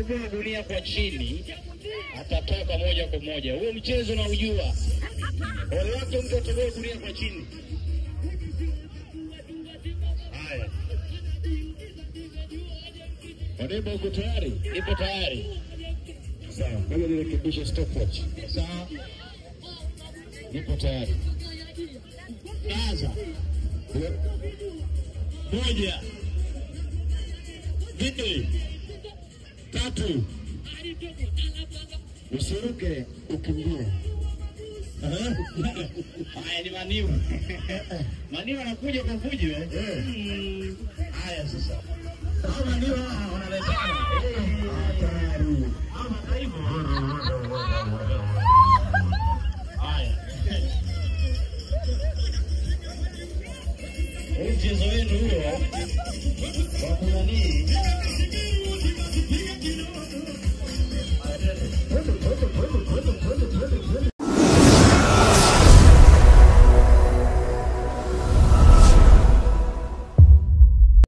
Akitoboa gunia kwa chini atatoka moja kwa moja. Huo mchezo naujua. Ole wake mtu atoboe gunia kwa chini. Haya. Odemba, uko tayari? Nipo tayari. Sawa. Ngoja nirekebishe stopwatch. Sawa. Nipo tayari. Gaza. 1, 2, 3. Usiruke, ukimbie. Haya ni Maniu. Maniu anakuja kwa fujo eh. Haya sasa. Hao Maniu wanaletana. Hao mataifa. Haya. Mchezo wenu huo.